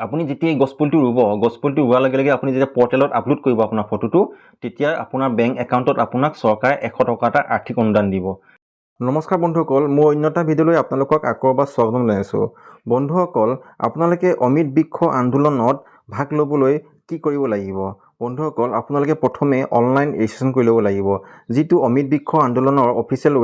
আপুনি যেতিয়া গছপুলিটো ৰুব, গছপুলিটো ৰোৱাৰ লগে লগে আপুনি যেতিয়া পৰ্টেলত আপলোড কৰিব আপোনাৰ ফটোটো, তেতিয়া আপোনাৰ বেংক একাউণ্টত আপোনাক চৰকাৰে 100 টকা এটা আৰ্থিক অনুদান দিব। নমস্কাৰ বন্ধুসকল, মোৰ অন্য এটা ভিডিঅ'লৈ আপোনালোকক আকৌ এবাৰ স্বাগতম জনাইছোঁ। বন্ধুসকল, আপোনালোকে অমিত বৃক্ষ আন্দোলনত ভাগ ল'বলৈ কি কৰিব লাগিব? বন্ধুসকল, আপোনালোকে প্ৰথমে অনলাইন ৰেজিষ্ট্ৰেশ্যন কৰি ল'ব লাগিব। যিটো অমিত বৃক্ষ আন্দোলনৰ অফিচিয়েল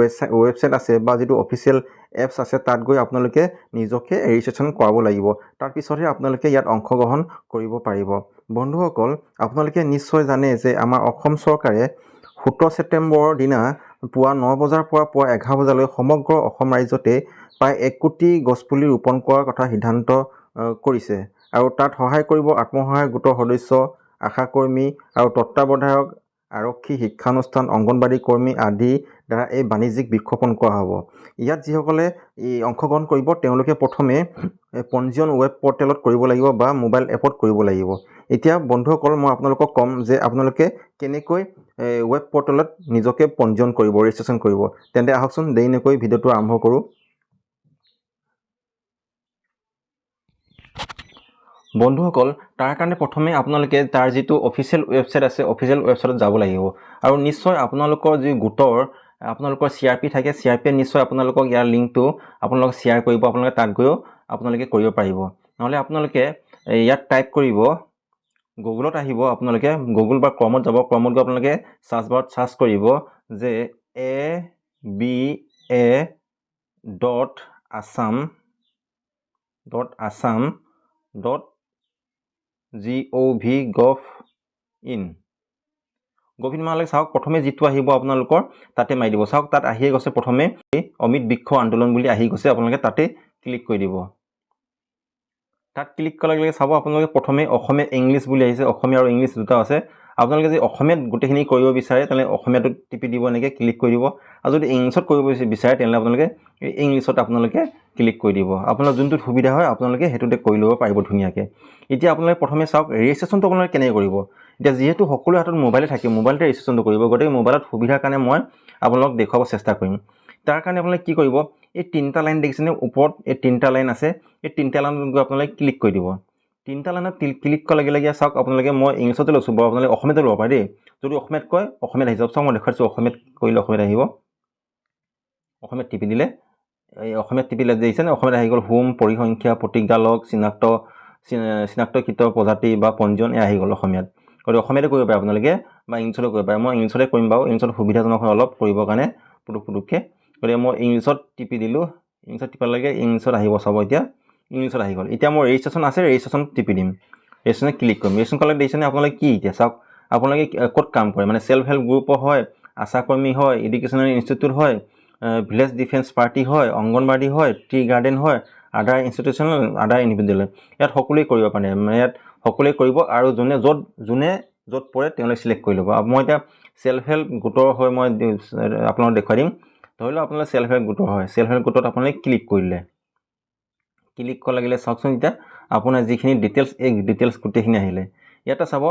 ৱেবছাইট আছে বা যিটো অফিচিয়েল এপছ আছে, তাত গৈ আপোনালোকে নিজকে ৰেজিষ্ট্ৰেশ্যন কৰাব লাগিব। তাৰপিছতহে আপোনালোকে ইয়াত অংশগ্ৰহণ কৰিব পাৰিব। বন্ধুসকল, আপোনালোকে নিশ্চয় জানে যে আমাৰ অসম চৰকাৰে 17 ছেপ্টেম্বৰৰ দিনা পুৱা 9 বজাৰ পৰা পুৱা 11 বজালৈ সমগ্ৰ অসম ৰাজ্যতে প্ৰায় 1 কোটি গছপুলি ৰোপণ কৰাৰ কথা সিদ্ধান্ত কৰিছে আৰু তাত সহায় কৰিব আত্মসহায়ক গোটৰ সদস্য, আশাকৰ্মী আৰু তত্বাৱধায়ক, আৰক্ষী, শিক্ষানুষ্ঠান, অংগনবাড়ী কৰ্মী আদিৰ দ্বাৰা এই বাণিজ্যিক বৃক্ষৰোপণ কৰা হ'ব। ইয়াত যিসকলে এই অংশগ্ৰহণ কৰিব, তেওঁলোকে প্ৰথমে পঞ্জীয়ন ৱেব পৰ্টেলত কৰিব লাগিব বা মোবাইল এপত কৰিব লাগিব। এতিয়া বন্ধুসকল, মই আপোনালোকক ক'ম যে আপোনালোকে কেনেকৈ ৱেব পৰ্টেলত নিজকে পঞ্জীয়ন কৰিব, ৰেজিষ্ট্ৰেশ্যন কৰিব। তেন্তে আহকচোন, দেৰি নকৰি ভিডিঅ'টো আৰম্ভ কৰোঁ। বন্ধুসকল, তাৰ কাৰণে প্ৰথমে আপোনালোকে তাৰ যিটো অফিচিয়েল ৱেবছাইট আছে, অফিচিয়েল ৱেবছাইটত যাব লাগিব। আৰু নিশ্চয় আপোনালোকৰ যি গোটৰ আপোনালোকৰ চি আৰ পি থাকে, চি আৰ পিয়ে নিশ্চয় আপোনালোকক ইয়াৰ লিংকটো আপোনালোকক শ্বেয়াৰ কৰিব। আপোনালোকে তাত গৈও আপোনালোকে কৰিব পাৰিব। নহ'লে আপোনালোকে ইয়াত টাইপ কৰিব, গুগলত আহিব, আপোনালোকে গুগল বা ক্ৰমত যাব। ক্ৰমত গৈ আপোনালোকে চাৰ্চ বাৰত চাৰ্চ কৰিব যে A B A dot Assam dot Assam dot G O V gov in. Gov in মাৰিলে চাওক প্ৰথমে যিটো আহিব আপোনালোকৰ তাতে মাৰি দিব। চাওক তাত আহিয়ে গৈছে, প্ৰথমে অমিত বৃক্ষ আন্দোলন বুলি আহি গৈছে, আপোনালোকে তাতে ক্লিক কৰি দিব। তাত ক্লিক কৰাৰ লগে লগে চাব আপোনালোকে প্ৰথমে অসমীয়া ইংলিছ বুলি আহিছে, অসমীয়া আৰু ইংলিছ দুটা আছে। আপোনালোকে যদি অসমীয়াত গোটেইখিনি কৰিব বিচাৰে তেনেহ'লে অসমীয়াটোত টিপি দিব, এনেকৈ ক্লিক কৰি দিব। আৰু যদি ইংলিছত কৰিব বিচাৰে তেনেহ'লে আপোনালোকে ইংলিছত আপোনালোকে ক্লিক কৰি দিব। আপোনাৰ যোনটোত সুবিধা হয় আপোনালোকে সেইটোতে কৰি ল'ব পাৰিব ধুনীয়াকৈ। এতিয়া আপোনালোকে প্ৰথমে চাওক ৰেজিষ্ট্ৰেশ্যনটো আপোনালোকে কেনেকৈ কৰিব। এতিয়া যিহেতু সকলোৰে হাতত মোবাইলে থাকে, মোবাইলতে ৰেজিষ্ট্ৰেশ্যনটো কৰিব, গতিকে মোবাইলত সুবিধাৰ কাৰণে মই আপোনালোকক দেখুৱাব চেষ্টা কৰিম। তাৰ কাৰণে আপোনালোকে কি কৰিব, এই তিনিটা লাইন দেখিছেনে ওপৰত, এই তিনিটা লাইন আছে, এই তিনিটা লাইনত গৈ আপোনালোকে ক্লিক কৰি দিব। তিনিটা লাইনত ক্লিক কৰাৰ লগে লগে চাওক আপোনালোকে, মই ইংলিছতে লৈছোঁ বাৰু, আপোনালোকে অসমীয়াতে ল'ব পাৰে দেই। যদি অসমীয়াত কয় অসমীয়াত আহি যাব। চাওক মই দেখুৱাইছোঁ, অসমীয়াত কৰিলে অসমীয়াত আহিব। অসমীয়াত টিপি দিলে, এই অসমীয়াত টিপিলে দেখিছেনে অসমীয়াত আহি গ'ল। হোম, পৰিসংখ্যা, প্ৰতিজ্ঞালক, চিনাক্তকৃত প্ৰজাতি বা পঞ্জীয়ন, এই আহি গ'ল অসমীয়াত। গতিকে অসমীয়াতে কৰিব পাৰে আপোনালোকে বা ইংলিছতো কৰিব পাৰে। মই ইংলিছতে কৰিম বাৰু, ইংলিছত সুবিধাজনক হয় অলপ কৰিবৰ কাৰণে পুটুক পুটুককৈ। গতিকে মই ইংলিছত টিপি দিলোঁ, ইংলিছত টিপাৰ লগে ইংলিছত আহিব। চাব এতিয়া ইংলিছত আহি গ'ল। এতিয়া মোৰ ৰেজিষ্ট্ৰেশ্যন আছে, ৰেজিষ্ট্ৰেশ্যন টিপি দিম, ৰেজিষ্ট্ৰেশ্যনত ক্লিক কৰিম। ৰেজিষ্ট্ৰেশ্যন কৰাৰ দেখিছেনে আপোনালোকে কি, এতিয়া চাওক আপোনালোকে ক'ত কাম কৰে, মানে চেল্ফ হেল্প গ্ৰুপৰ হয়, আশাকৰ্মী হয়, এডুকেশ্যনেল ইনষ্টিটিউট হয়, ভিলেজ ডিফেন্স পাৰ্টি হয়, অংগনবাড়ী হয়, টি গাৰ্ডেন হয়, আদাৰ ইনষ্টিটিউশ্যনেল, আদাৰ ইণ্ডিভিজুৱেল। ইয়াত সকলোৱে কৰিব পাৰে, মানে ইয়াত সকলোৱে কৰিব আৰু যোনে য'ত পৰে তেওঁলোকে চিলেক্ট কৰি ল'ব। মই এতিয়া চেল্ফ হেল্প গোটৰ হৈ মই আপোনালোকক দেখুৱাই দিম। ধৰি লওক আপোনালোকে চেল্ফ হেল্প গোটৰ হয়, চেল্ফ হেল্প গোটত আপোনালোকে ক্লিক কৰিলে, ক্লিক কৰাৰ লাগিলে চাওকচোন এতিয়া আপোনাৰ যিখিনি ডিটেইলছ, এই ডিটেইলছ গোটেইখিনি আহিলে। ইয়াতে চাব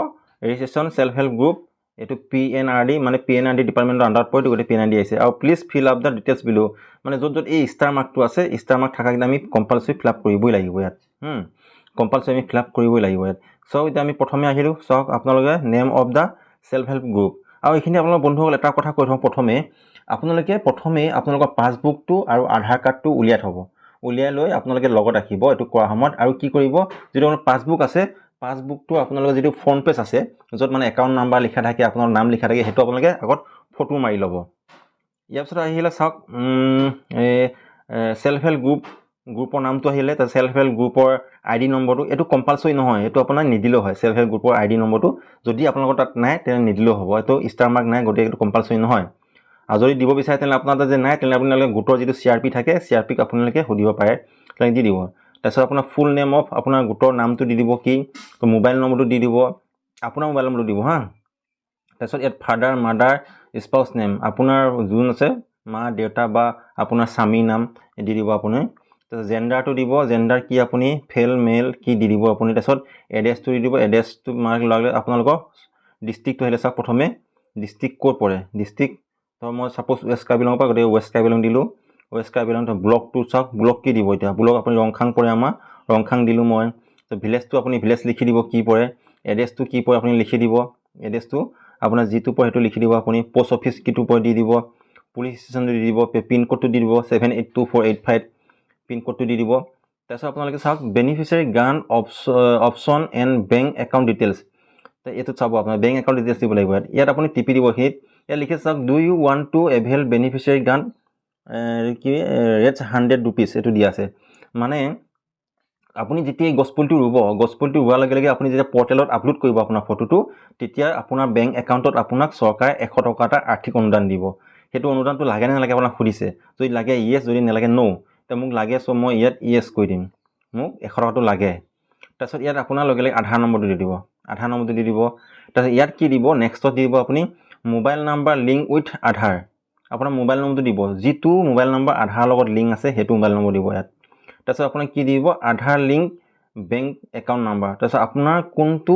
ৰেজিষ্ট্ৰেশ্যন চেল্ফ হেল্প গ্ৰুপ, এইটো পি এন আৰ ডি, মানে পি এন আৰ ডি ডিপাৰ্টমেণ্টৰ আণ্ডাৰত পৰে, গতিকে পি এন আৰ ডি আহিছে। আৰু please fill up the details below, মানে য'ত য'ত এই ষ্টাৰ মাৰ্কটো আছে, ষ্টাৰ মাৰ্ক থকাকেইটা আমি কম্পালচৰি ফিল আপ কৰিবই লাগিব ইয়াত। কম্পালচৰি আমি ফিল আপ কৰিবই লাগিব ইয়াত। চাওক এতিয়া আমি প্ৰথমে আহিলোঁ, চাওক আপোনালোকে name of the self help group. আৰু এইখিনি আপোনালোকৰ বন্ধুসকল এটা কথা কৈ থওঁ, প্ৰথমে আপোনালোকে প্ৰথমে আপোনালোকৰ পাছবুকটো আৰু আধাৰ কাৰ্ডটো উলিয়াই থ'ব, উলিয়াই লৈ আপোনালোকে লগত ৰাখিব এইটো কৰাৰ সময়ত। আৰু কি কৰিব, যিটো আপোনাৰ পাছবুক আছে, পাছবুকটো আপোনালোকৰ যিটো ফ্ৰণ্ট পেজ আছে, য'ত মানে একাউণ্ট নাম্বাৰ লিখা থাকে, আপোনাৰ নাম লিখা থাকে, সেইটো আপোনালোকে আগত ফটো মাৰি ল'ব। ইয়াৰ পিছত আহিলে চাওক এই চেল্ফ হেল্প গ্ৰুপৰ নামটো আহিলে, তাৰ চেল্ফ হেল্প গ্ৰুপৰ আই ডি নম্বৰটো, এইটো কম্পালচৰি নহয়, এইটো আপোনাৰ নিদিলেও হয়। চেল্ফ হেল্প গ্ৰুপৰ আই ডি নম্বৰটো যদি আপোনালোকৰ তাত নাই তেনে নিদিলেও হ'ব, এইটো ষ্টাৰ মাৰ্ক নাই, গতিকে এইটো কম্পালচৰি নহয়। আৰু যদি দিব বিচাৰে তেনেহ'লে আপোনাৰ তাত যে নাই, তেনেহ'লে আপোনালোকে গোটৰ যিটো চি আৰ পি থাকে, চি আৰ পিক আপোনালোকে সুধিব পাৰে, তেনেকৈ দি দিব। তাৰপিছত আপোনাৰ ফুল নেম অফ আপোনাৰ গোটৰ নামটো দি দিব, কি মোবাইল নম্বৰটো দি দিব, আপোনাৰ মোবাইল নম্বৰটো দিব, হা। তাৰপিছত ইয়াত ফাদাৰ, মাদাৰ, স্পাউচ নেম, আপোনাৰ যোন আছে মা দেউতা বা আপোনাৰ স্বামীৰ নাম দি দিব আপুনি। তাৰপিছত জেণ্ডাৰটো দিব, জেণ্ডাৰ কি আপুনি ফেল মেল কি দি দিব আপুনি। তাৰপিছত এড্ৰেছটো দি দিব, এড্ৰেছটো মাৰ্ক লগালে আপোনালোকৰ ডিষ্ট্ৰিক্টটো আহিলে। চাওক প্ৰথমে ডিষ্ট্ৰিক্ট ক'ত পৰে, ডিষ্ট্ৰিক্ট ধৰক মই ছাপ'জ ৱেষ্ট কাৰ্বি আংলঙৰ পৰা, গতিকে ৱেষ্ট কাৰ্বি আংলং দিলোঁ, ৱেষ্ট কাৰ্বি আংলং। ব্লকটো চাওক, ব্লক কি দিব এতিয়া, ব্লক আপুনি ৰংখাং পৰে, আমাৰ ৰংখাং দিলোঁ মই। তো ভিলেজটো আপুনি ভিলেজ লিখি দিব কি পৰে, এড্ৰেছটো কি পৰে আপুনি লিখি দিব, এড্ৰেছটো আপোনাৰ যিটো পৰে সেইটো লিখি দিব আপুনি, প'ষ্ট অফিচ কিটো পৰে দি দিব, পুলিচ ষ্টেচনটো দি দিব, পিনক'ডটো দি দিব 782485 পিনক'ডটো দি দিব। তাৰপিছত আপোনালোকে চাওক beneficiary grant option and bank account details, এইটোত চাব আপোনাৰ বেংক একাউণ্ট ডিটেইলছ দিব লাগিব। ইয়াত আপুনি টিপি দিব সেইখিনিত, ইয়াত লিখি চাওক do you want to avail beneficiary grant কি ৰেটছ 100 ৰুপিজ এইটো দিয়া আছে। মানে আপুনি যেতিয়া গছপুলিটো ৰুব, গছপুলিটো ৰোৱাৰ লগে লগে আপুনি যেতিয়া পৰ্টেলত আপলোড কৰিব আপোনাৰ ফটোটো, তেতিয়া আপোনাৰ বেংক একাউণ্টত আপোনাক চৰকাৰে 100 টকা এটা আৰ্থিক অনুদান দিব। সেইটো অনুদানটো লাগে নে নালাগে আপোনাক সুধিছে, যদি লাগে য়েছ, যদি নালাগে ন'। তো মোক লাগে, চ' মই ইয়াত য়েছ কৈ দিম, মোক 100 টকাটো লাগে। তাৰপিছত ইয়াত আপোনাৰ লগে লগে আধাৰ নম্বৰটো দি দিব, আধাৰ নম্বৰটো দি দিব। তাৰপিছত ইয়াত কি দিব, নেক্সটত দি দিব আপুনি mobile number link with Aadhaar, আপোনাৰ মোবাইল নম্বৰটো দিব, যিটো মোবাইল নম্বৰ আধাৰৰ লগত লিংক আছে সেইটো মোবাইল নম্বৰ দিব ইয়াত। তাৰপিছত আপোনাক কি দিব, Aadhaar link bank account number, তাৰপিছত আপোনাৰ কোনটো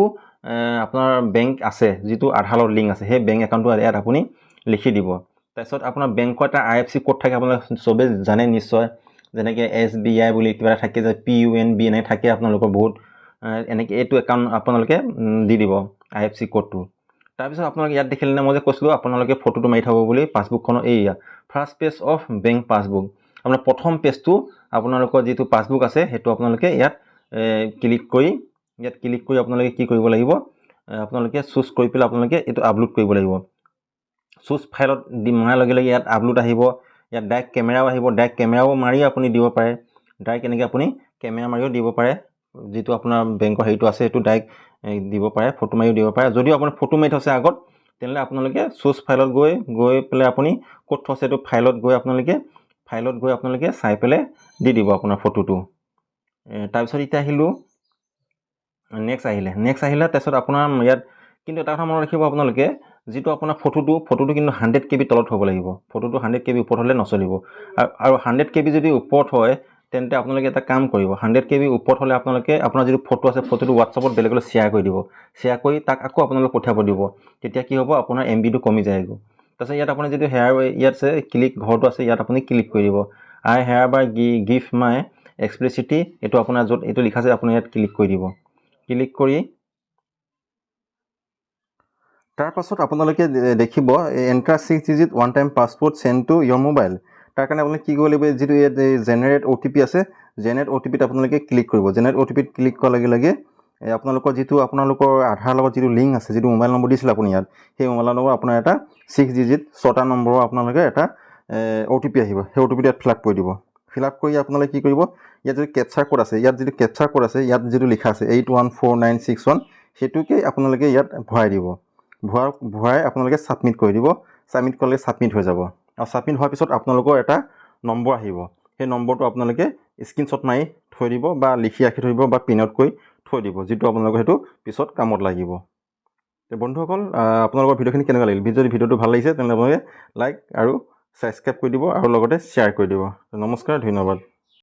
আপোনাৰ বেংক আছে যিটো আধাৰৰ লগত লিংক আছে সেই বেংক একাউণ্টটো ইয়াত আপুনি লিখি দিব। তাৰপিছত আপোনাৰ বেংকৰ এটা IFC code থাকে, আপোনালোকে চবেই জানে নিশ্চয়, যেনেকৈ SBI বুলি কিবা এটা থাকে যে PUNB এনেকৈ থাকে আপোনালোকৰ বহুত, এনেকৈ এইটো একাউণ্ট আপোনালোকে দি দিব IFC কোডটো। তাৰপিছত আপোনালোকে ইয়াত দেখিলে নে মই যে কৈছিলোঁ আপোনালোকে ফটোটো মাৰি থ'ব বুলি পাছবুকখনৰ, এইয়া first page of bank passbook, আপোনাৰ প্ৰথম পেজটো আপোনালোকৰ যিটো পাছবুক আছে সেইটো আপোনালোকে ইয়াত ক্লিক কৰি, ইয়াত ক্লিক কৰি আপোনালোকে কি কৰিব লাগিব, আপোনালোকে চুজ কৰি পেলাই আপোনালোকে এইটো আপলোড কৰিব লাগিব। চুজ ফাইলত দি মৰাৰ লগে লগে ইয়াত আপলোড আহিব, ইয়াত ডাইৰেক্ট কেমেৰাও আহিব, ডাইৰেক্ট কেমেৰাও মাৰিও আপুনি দিব পাৰে, ডাইৰেক্ট এনেকৈ আপুনি কেমেৰা মাৰিও দিব পাৰে, যিটো আপোনাৰ বেংকৰ হেৰিটো আছে সেইটো ডাইৰেক্ট দিব পাৰে, ফটো মাৰিও দিব পাৰে। যদিও আপুনি ফটো মাৰি থৈছে আগত, তেনেহ'লে আপোনালোকে চুজ ফাইলত গৈ পেলাই আপুনি ক'ত থৈছে এইটো ফাইলত গৈ আপোনালোকে ফাইলত গৈ আপোনালোকে চাই পেলাই দি দিব আপোনাৰ ফটোটো। তাৰপিছত এতিয়া আহিলোঁ নেক্সট আহিলে, নেক্সট আহিলে তাৰপিছত আপোনাৰ ইয়াত কিন্তু এটা কথা মনত ৰাখিব আপোনালোকে, যিটো আপোনাৰ ফটোটো কিন্তু 100 KB তলত হ'ব লাগিব, ফটোটো 100 KB ওপৰত হ'লে নচলিব। আৰু 100 KB যদি ওপৰত হয় তেন্তে আপোনালোকে এটা কাম কৰিব, 100 KB ওপৰত হ'লে আপোনালোকে আপোনাৰ যিটো ফটো আছে ফটোটো হোৱাটছআপত বেলেগলৈ শ্বেয়াৰ কৰি দিব, শ্বেয়াৰ কৰি তাক আকৌ আপোনালোকে পঠিয়াব দিব, তেতিয়া কি হ'ব আপোনাৰ MB টো কমি যায়গৈ। তাৰপিছত ইয়াত আপুনি যিটো হেয়াৰ ইয়াত আছে ক্লিক ঘৰটো আছে, ইয়াত আপুনি ক্লিক কৰি দিব, I hereby give my explicitly, এইটো আপোনাৰ য'ত এইটো লিখা আছে আপুনি ইয়াত ক্লিক কৰি দিব। ক্লিক কৰি তাৰপাছত আপোনালোকে দেখিব enter 6 digit one time password send to your mobile. তাৰ কাৰণে আপোনালোকে কি কৰিব লাগিব, যিটো ইয়াত জেনেৰেট OTP আছে, জেনেৰেট OTP ত আপোনালোকে ক্লিক কৰিব। জেনেৰেট OTP ত ক্লিক কৰাৰ লগে লগে আপোনালোকৰ যিটো আপোনালোকৰ আধাৰৰ লগত যিটো লিংক আছে, যিটো মোবাইল নম্বৰ দিছিলে আপুনি ইয়াত, সেই মোবাইল নম্বৰ আপোনাৰ এটা 6 ডিজিট 6টা নম্বৰৰ আপোনালোকে এটা OTP আহিব, সেই OTP টো ইয়াত ফিল আপ কৰি দিব। ফিল আপ কৰি আপোনালোকে কি কৰিব, ইয়াত যিটো কেপচাৰ ক'ড আছে, ইয়াত যিটো কেপচাৰ ক'ড আছে, ইয়াত যিটো লিখা আছে 814961, সেইটোকে আপোনালোকে ইয়াত ভৰাই দিব। ভৰাই আপোনালোকে ছাবমিট কৰি দিব। ছাবমিট কৰিলে ছাবমিট হৈ যাব। আৰু ছাবমিট হোৱাৰ পিছত আপোনালোকৰ এটা নম্বৰ আহিব, সেই নম্বৰটো আপোনালোকে স্ক্ৰীনশ্বট মাৰি থৈ দিব বা লিখি ৰাখি থৈ দিব বা প্ৰিণ্ট আউট কৰি থৈ দিব, যিটো আপোনালোকৰ সেইটো পিছত কামত লাগিব। বন্ধুসকল, আপোনালোকৰ ভিডিঅ'খিনি কেনেকুৱা লাগিল? যদি ভিডিঅ'টো ভাল লাগিছে তেনেহ'লে আপোনালোকে লাইক আৰু ছাবস্ক্ৰাইব কৰি দিব আৰু লগতে শ্বেয়াৰ কৰি দিব। নমস্কাৰ, ধন্যবাদ।